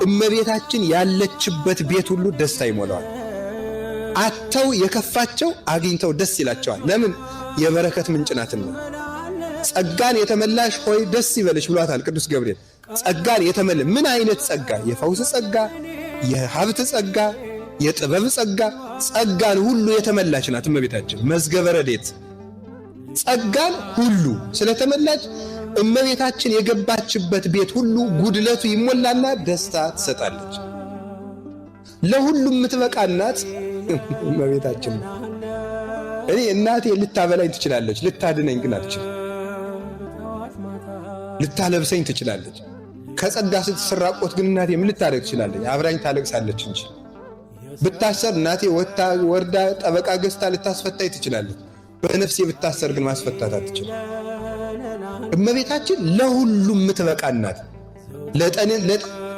እመቤታችን ያለችበት ቤት ሁሉ ደስታ ይሞላዋል። አጥተው የከፋቸው አግኝተው ደስ ይላቸዋል። ለምን? የበረከት ምንጭ ናትና። ጸጋን የተመላሽ ሆይ ደስ ይበልሽ ብሏታል ቅዱስ ገብርኤል። ጸጋን የተመላ ምን አይነት ጸጋ? የፈውስ ጸጋ፣ የሀብት ጸጋ፣ የጥበብ ጸጋ፣ ጸጋን ሁሉ የተመላች ናት እመቤታችን። መዝገበ ረድኤት ጸጋን ሁሉ ስለተመላች እመቤታችን የገባችበት ቤት ሁሉ ጉድለቱ ይሞላና ደስታ ትሰጣለች። ለሁሉም የምትበቃ እናት እመቤታችን ነው። እኔ እናቴ ልታበላኝ ትችላለች፣ ልታድነኝ ግን አትችልም። ልታለብሰኝ ትችላለች። ከጸጋ ስትስራቆት ግን እናቴ ምን ልታደርግ ትችላለች? አብራኝ ታለቅሳለች እንጂ። ብታሰር እናቴ ወታ ወርዳ ጠበቃ ገዝታ ልታስፈታኝ ትችላለች። በነፍሴ ብታሰር ግን ማስፈታት አትችልም። እመቤታችን ለሁሉም የምትበቃ እናት።